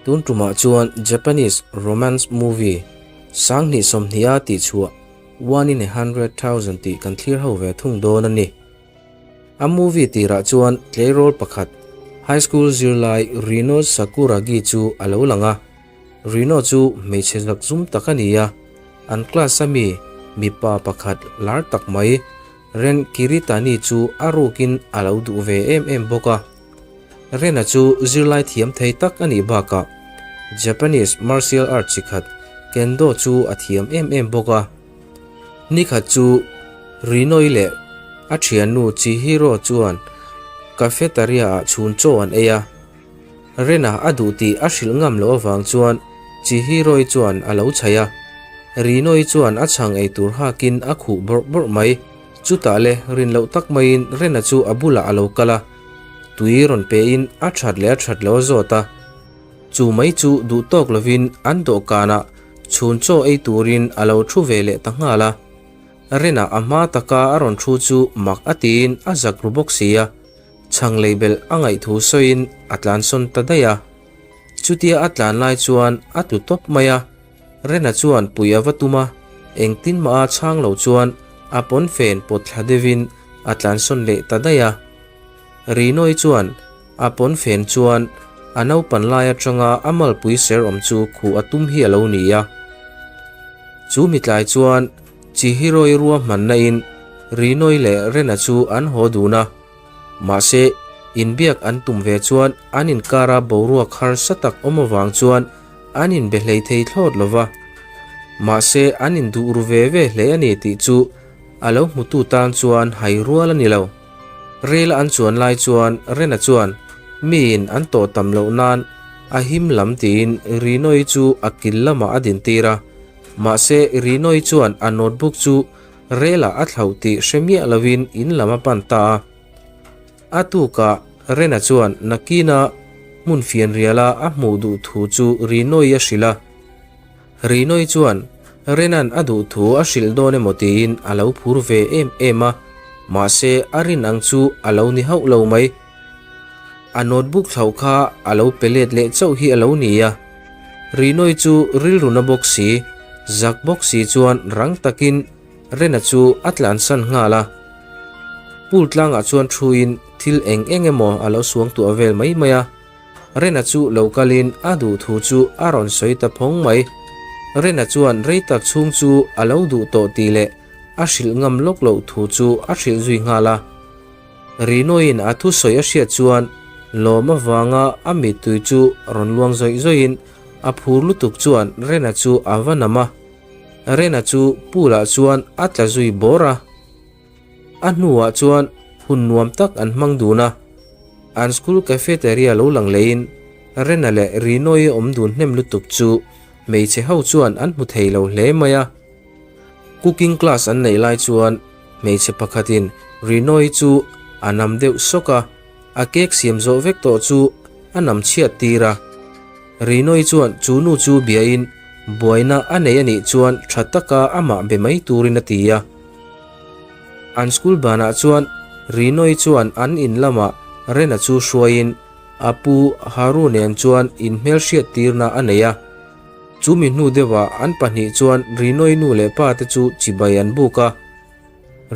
Tun tumah chuan Japanese romance movie 2020 a tihchhuah One in a 100,000 tih kan thlir ho ve thung dawn a ni. A movie tirah chuan tleirawl pakhat, high school zirlai Rino Sakuragi chu a lo lang a. Rino chu hmeichhe zakzum tak a ni a, an class a mi mipa pakhat lar tak mai Ren Kiritani chu a rukin a lo duh ve em em bawk a. Rena chu zirlai thiam thei tak a nih bakah Japanese martial art chi khat Kendo chu a thiam em em bawk a. Nikhat chu Rinoi leh a thiannu Chihiro chuan cafeteria-ah chhun chaw an ei a. Rena a duh tih a hrilh ngam loh avang chuan Chihiroi chuan a lo chhaih a. Rinoi chuan a chhang ei tur hakin a khuh bawrh bawrh mai. Chutah le rin loh tak maiin Rena chu a bulah a lo kal a, tui rawn pein a that leh a that lo a zawt a. Chu mai chu duh tawk lovin an dawhkanah chhun chaw ei turin a lo thu ve leh ta nghal a. Rena a hma taka a rawn thu chu mak a tiin a zak ru bawk si a. Chhang lei belh a ngaih thu sawiin a tlansawn ta daih a. Chutia a tlan lai chuan a tlu tawp mai a. Rena chuan pui a va tum a, engtin mah a chhang lo chuan a pawnfen pawt thla deuhin a tlansawn leh ta daih a. Rinoi chuan a pawnfen chuan a naupan lai atanga a malpui ser awm chu khuh a tum hi a lo ni a. Chu mitlai chuan Chihiroi ruahmanna in Rinoi leh Rena chu an haw dun a. Mahse, inbiak an tum ve chuan an inkara boruak harsa tak awm avang chuan an inbe hlei thei thlawt lo va. Mahse, an induh ru ve ve hle a ni tih chu a lo hmutu tan chuan hai rual a ni lo. Rel an chuan lai chuan Rena chuan miin an tawh tam loh nan a him lam tiin Rinoi chu a kil lamah a dintir a. Mahse, Rinoi chuan a notebook chu Rela a thlauh tih hre miah lovin in lam a pan ta a. A tukah Rena chuan nakina hmun fianriala a hmuh duh thu chu Rinoi a hrilh a. Rinoi chuan Rena'n a duh thu a hrilh dawn emaw tiin a lo phur ve em em a, mahse a rin ang chu a lo ni hauh lo mai. A notebook thlauh kha a lo pe let leh chauh hi a lo ni a. Rinoi chu rilru na bawk si, zak bawk si chuan rang takin Rena chu a tlansan nghal a. Pool tlangah chuan thuin thil eng eng emaw a lo suang tuah vel mai mai a. Rena chu lo kalin a duh thu chu a rawn sawi ta phawng mai. Rena chuan rei tak chhung chu a lo duh tawh tih leh a hrilh ngam lawk loh thu chu a hrilh zui nghal a. Rinoin a thusawi a hriat chuan lawm avanga a mittui chu rawn luang zawih zawihin a phur lutuk chuan Rena chu a va nam a. Rena chu pool ah chuan a tla zui bawr a. A hnuah chuan hun nuam tak an hmang dun a. An school cafeteria lo lang leiin Rena leh Rinoi awm dun hnem lutuk chu hmeichhe ho chuan an hmu thei lo hle mai a. Cooking class an neih lai chuan Hmeichhe pakhatin Rinoi chu a nam deuh sawk a, a cake siam zawh vek tawh chu a nam chhiat tir a. Rinoi chuan chu nu chu biain buaina a nei a nih chuan tha taka amah be mai turin a ti a. An school banah chuan Rinoi chuan an in lamah Rena chu hruaiin a pu Haru nen chuan inhmelhriat tirna a nei a. Chu mi hnu deuhah an pahnih chuan Rinoi nu leh pa te chu chibai an buk a.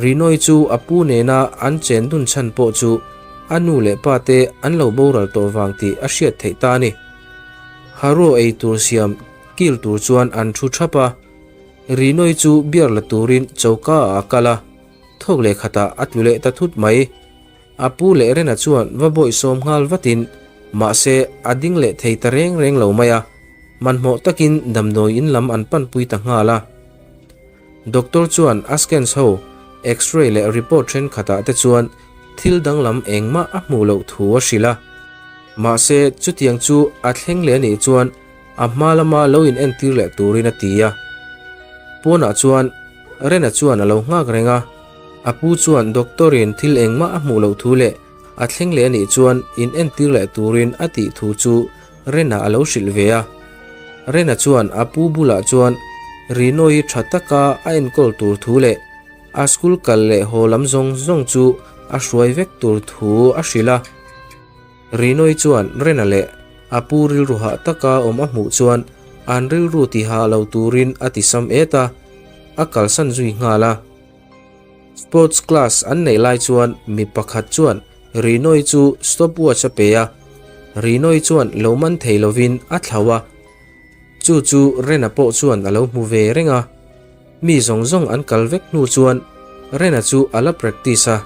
Rinoi chu a pu nena an chen dun chhan pawh chu a nu leh pa te an lo boral tawh vang tih a hriat theih ta a ni. Haruo ei tur siam kil tur chuan an thu thap a. Rinoi chu beer la turin choka ah a kal a, thawk leh khatah a tlu leh ta thut mai. A pu leh Rena chuan va bawihsawm nghal vatin, mahse a ding leh thei ta reng reng lo mai a, hmanhmawh takin damdawi in lam an panpui ta nghal a. Doctor chuan a scans ho, X-ray leh report thenkhatah te chuan thil danglam engmah a hmuh loh thu a hrilh a. Mahse chutiang chu a thleng leh anih chuan a hma lama lo in entir leh turin a ti a. Pawnah chuan Rena chuan a lo nghak reng a. A pu chuan doctor in thil engmah a hmuh loh thu leh a thleng leh anih chuan in entir leh turin a tih thu chu Rena a lo hrilh ve a. Rena chuan a pu bulah chuan Rinoi tha taka a enkawl tur thu leh a school kal leh haw lam zawng zawng chu a hruai vek tur thu a hrilh a. Rinoi chuan Rena leh. A pu rilru hah taka awm a hmuh chuan an rilru ti hah lo turin a ti sam et a, a kalsan zui nghal a. Sports class an neih lai chuan mi pakhat chuan Rinoy chu stopwatch a pe a, Rinoy chuan lo man thei lovin a thlauh a. Chu chu Rena pawh chuan a lo hmu ve reng a. Mi zawng zawng an kal vek hnu chuan Rena chu a la practice a.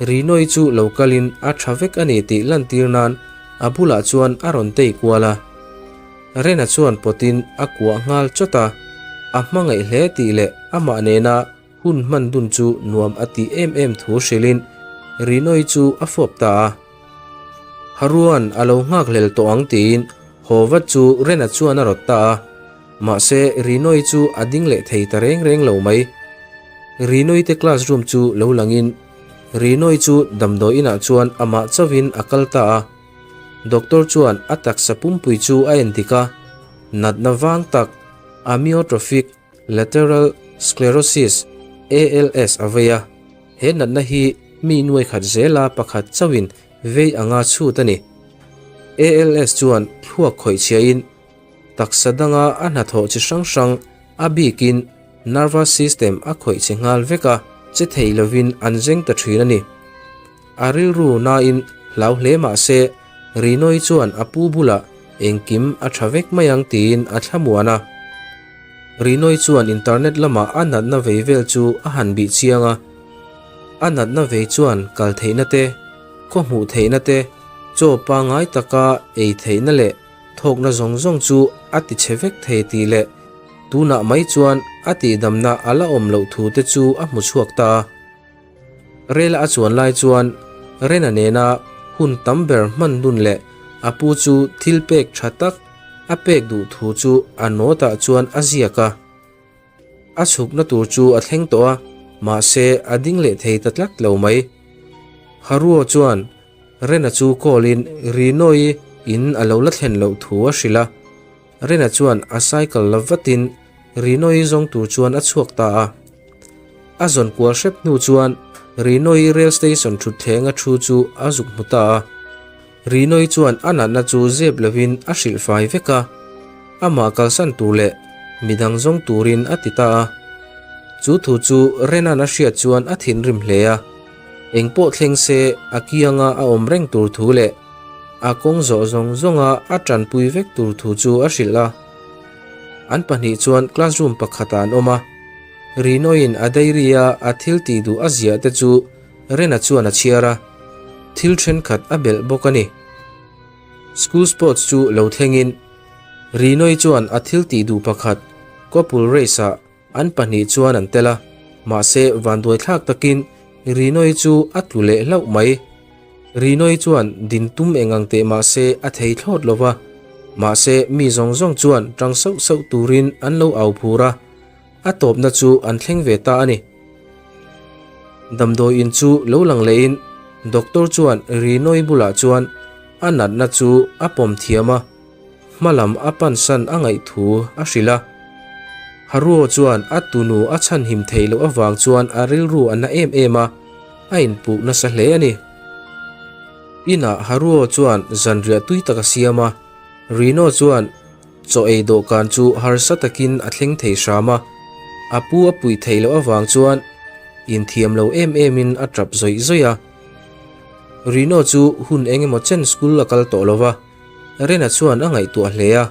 Rinoy chu lo kalin a tha vek a ni tih lantir nan a bulah chuan a rawn tei kual a. Rena chuan pawtin a kuah nghal chawt a, a hmangaih hle tih leh amah nena Hun hman dun chu nuam a tih em em thu hrilhin Rinoy chu a fawp ta a. Haruan a lo nghak hlel tawh ang tiin haw vat chu Rena chuan a rawt ta a. Mahse Rinoy chu a ding leh thei ta reng reng lo mai. Rinoy te classroom chu lo langin Rinoy chu damdawi inah chuan amah chauhin a kal ta a. Doctor chuan a taksa pumpui chu a endik a, natna vang tak amyotrophic Lateral Sclerosis, ALS, a vei a, he natna hi mi nuai khat zela pakhat chauhin vei anga chhut a ni. ALS chuan thluak khawih chhiahin taksa danga a hnathawh chi hrang hrang a bikin nervous system a khawih chhe nghal vek a, che thei lovin an zeng ta thin a ni. A rilru nain hlau hle mah se Rinoy chuan a pu bulah engkim a tha vek mai ang tiin a thlamuan a. Rinoy chuan internet lamah a natna vei vel chu a han bih chiang a. A natna vei chuan kal theihna te, khaw hmuh theihna te, chaw pangngai taka ei theihna leh thawkna zawng zawng chu a ti chhe vek thei tih leh tunah mai chuan a tihdamna a la awm loh thu te chu a hmu chhuak ta a. Rel a chuan lai chuan Rena nena hun tam ber hman dun leh a pu chu thil pek tha tak a pek duh thu chu a note ah chuan a ziak a. A chhukna tur chu a thleng tawh a, mahse a ding leh thei ta tlat lo mai. Haruo chuan Rena chu call in Rinoy in a lo la thlen loh thu a hrilh a. Rena chuan a cycle la vatin Rinoy zawng tur chuan a chhuak ta a. A zawn kual hrep hnu chuan Rinoy rail station thutthleng a thu chu a zuk hmu ta a. Rinoy chuan a natna chu zep lovin a hrilh fai vek a, amah kalsan tur leh midang zawng turin a ti ta a. Chu thu chu Renan a hriat chuan a thinrim hle a, engpawh thleng se a kianga a awm reng tur thu leh a kawng zawh zawng zawnga a tanpui vek tur thu chu a hrilh a. An pahnih chuan classroom pakhatah an awm a, Rinoin a diary-a a thil tih duh a ziah te chu Rena chuan a chhiar a, thil thenkhat a belh bawk a ni. School sports chu lo thlengin Rinoi chuan a thil tih duh pakhat couple race-ah An pahnih chuan an tel a, mahse vanduai thlak takin Rinoi chu a tlu leh hlauh mai. Rinoi chuan din tum eng ang teh mahse a thei thlawt lo va, mahse mi zawng zawng chuan tang sauh sauh turin an lo au phur a, a tawpna chu an thleng ve ta a ni. Damdawi in chu lo lang lehin doctor chuan Rinoi bulah chuan a natna chu a pawm thiam a, Hmalam a pansan a ngaih thu a hrilh a. Haruo chuan a tunu a chhanhim theih loh avang chuan a rilru a na em em a, a inpuh nasa hle a ni. Inah Haruo chuan zanriah tui tak a siam a, Rino chuan chaw ei dawhkan chu harsa takin a thleng thei hram a, a pu a puih theih loh avang chuan inthiam lo em emin a tap zawih zawih a. Rino chu hun eng emaw chen school a kal tawh lo va. Rena chuan a ngaihtuah hle a,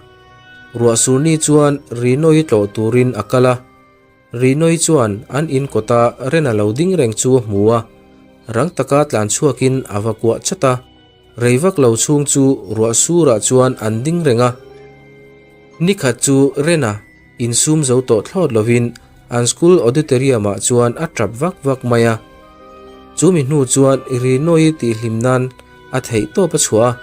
Ruahsurni chuan Rinoi tlawh turin a kal a. Rinoi chuan an in kawta Rena lo ding reng chu a hmu a, rang taka tlan chhuakin a va kuah chat a. Rei vak lo chhung chu ruahsurah chuan an ding reng a. Nikhat chu Rena insum zo tawh thlawt lovin an school auditorium-ah chuan a tap vak vak mai a. Chu mi hnu chuan Rinoi tihhlim nan a theih tawp a chhuah a.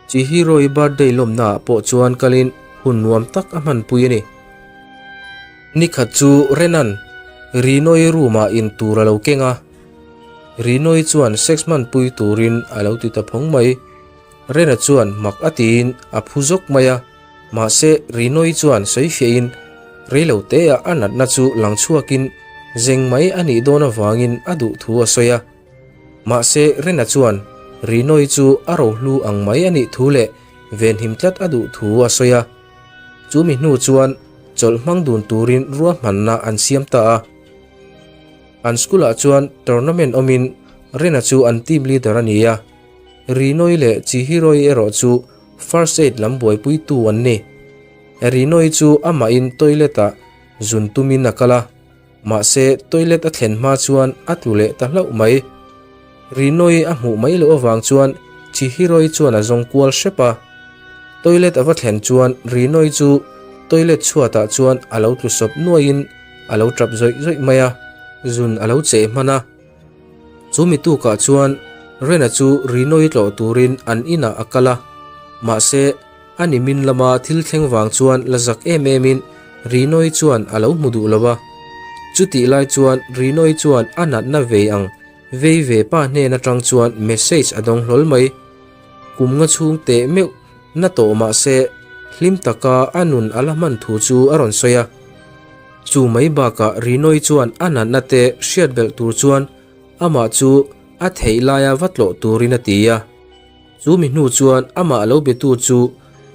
Chihiro-i birthday lawmnaah pawh chuan kalin hun nuam tak a hmanpui a ni. Nikhat chu Renan Rinoi room-ah in tur a lo keng a. Rinoi chuan sex hmanpui turin a lo ti ta phawng mai. Rena chuan mak a tiin a phu zawk mai a. Mahse, Rinoi chuan sawifiahin reilo teah a natna chu lang chhuakin zeng mai a nih dawn avangin a duh thu a sawi a. Mahse, Rena chuan Rinoi chu a rohlu ang mai a nih thu leh venhim tlat a duh thu a sawi a. Chu mi hnu chuan chawlh hmang dun turin ruahmanna an siam ta a. An school-ah chuan tournament awmin Rena chu an team leader a ni a, Rinoi leh Chihiroi erawh chu first aid lam buaipuitu an ni. Rinoi chu amahin toilet-ah zun tumin a kal a. Mahse, toilet a thlen hma chuan a tlu leh ta hlauh mai. Rinoi a hmuh mai loh avang chuan Chihiroi chuan a zawng kual hrep a. Toilet a va thlen chuan Rinoi chu toilet chhuatah chuan a lo tlu sawp nuaiin a lo tap zawih zawih mai a, zun a lo cheh hman a. Chu mi tukah chuan Rena chu Rinoi tlawh turin an inah a kal a, mahse, A nimin lama thil thleng vang chuan la zak em emin Rinoi chuan a lo hmu duh lo a. Chutih lai chuan Rinoi chuan a natna vei ang vei ve pa hnen atang chuan message a dawng hlawl mai. Kum nga chhung teh meuh na tawh mah se hlim taka a nun a la hman thu chu a rawn sawi a. Chu mai bakah Rinoi chuan a natna te hriat belh tur chuan amah chu a theih laia va tlawh turin a ti a. Chu mi hnu chuan amah lo betu chu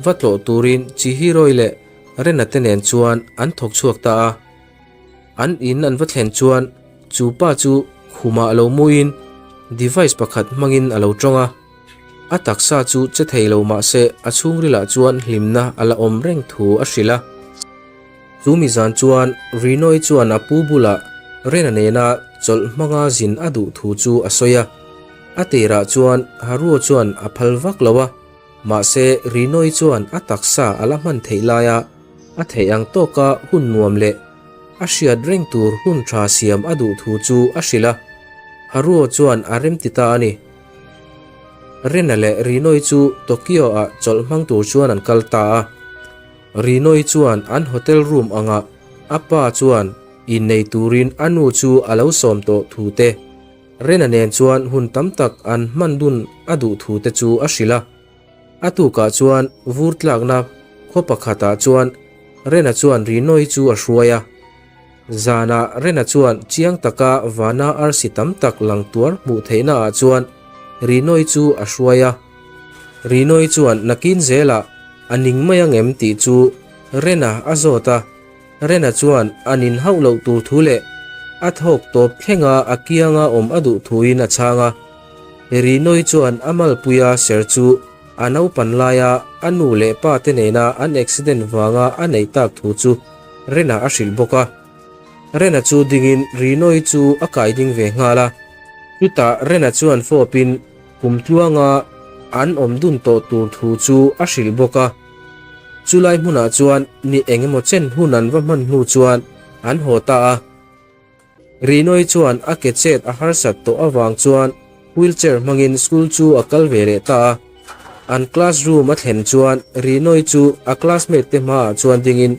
va tlawh turin Chihiroi leh Rena te nen chuan an thawk chhuak ta a. An in an va thlen chuan chu pa chu khumah a lo muin device pakhat hmangin a lo tawng a. A taksa chu che thei lo mah se a chhungrilah chuan hlimna a la awm reng thu a hrilh a. Chu mi zan chuan Rinoi chuan a pu bulah Rena nena chawlh hmanga zin a duh thu chu a sawi a. A tirah chuan Haruo chuan a phal vak lo a, mahse Rinoi chuan a taksa a la hman theih laia a theih ang tawka hun nuam leh a hriat reng tur hun tha siam a duh thu chu a hrilh a, Haruo chuan a remti ta a ni. Rena leh Rinoi chu Tokyo-ah chawlh hmang tur chuan an kal ta a. Rinoi chuan an hotel room angah a pa chuan innei turin a nu chu a lo sawm tawh thu te, Rena nen chuan hun tam tak an hman dun a duh thu te chu a hrilh a. A tukah chuan vur tlakna khaw pakhatah chuan Rena chuan Rinoi chu a hruai a. Zanah Rena chuan chiang taka vana arsi tam tak lang tuar hmuh theihnaah chuan Rinoi chu a hruai a. Rinoi chuan nakin zelah a ning mai ang em tih chu Rena a zawt a. Rena chuan a nin hauh loh tur thu leh a thawk tawp thlenga a kianga awm a duh thuin a chhang a. Rinoi chuan a malpuia ser chu a naupan laia a nu leh pa te nena an accident vanga a neih tak thu chu Rena a hrilh bawk a. Rena chu dingin Rinoi chu a kai ding ve nghal a. Chutah Rena chuan fawpin kum tluanga an awm dun tawh tur thu chu a hrilh bawk a. Chulai hmunah chuan ni eng emaw chen hun an va hman hnu chuan an haw ta a. Rinoi chuan a ke chet a harsat tawh avang chuan wheelchair hmangin school chu a kal ve leh ta a. An classroom a thlen chuan Rinoi chu a classmate te hmaah chuan dingin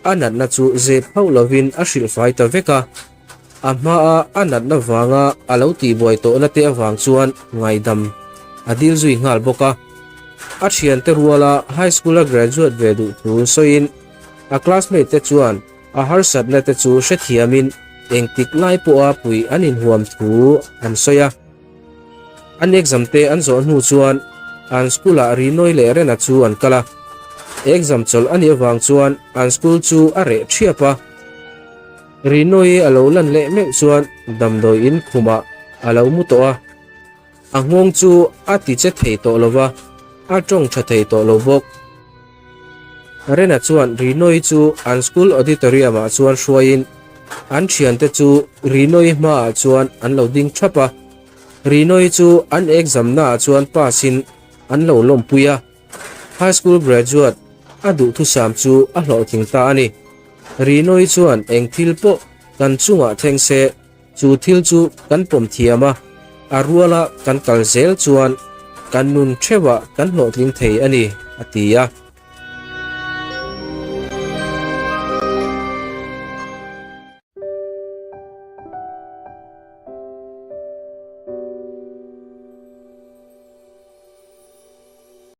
a natna chu zep hauh lovin a hrilhfai ta vek a. A hmaa a natna vanga a lo tihbuai tawhna te avang chuan ngaihdam a dil zui nghal bawk a. A thiante ruala high school a graduate ve duh thu sawiin a classmate te chuan a harsatna te chu hrethiamin engtik lai pawha puih an inhuam thu an sawi a. An exam te an zawh hnu chuan an school ah Rinoi leh Rena chu an kal a. Exam chawlh a nih avang chuan an school chu a reh thiap a. Rinoi a lo lan leh meuh chuan damdawi in khumah a lo mu tawh a, a nghawng chu a ti che thei tawh lo va, a tawng tha thei tawh lo bawk. Rena chuan Rinoi chu an school auditorium ah chuan hruaiin an thiante chu Rinoi hmaah chuan an lo ding thap a, Rinoi chu an exam naah chuan pass in an lo lawmpui a. High school graduate a duhthusam chu a hlawhtling ta a ni. Rinoi chuan eng thil pawh kan chungah thleng se, chu thil chu kan pawm thiam a, a ruala kan kal zel chuan kan nun theuhah kan hlawhtling thei a ni, a ti a.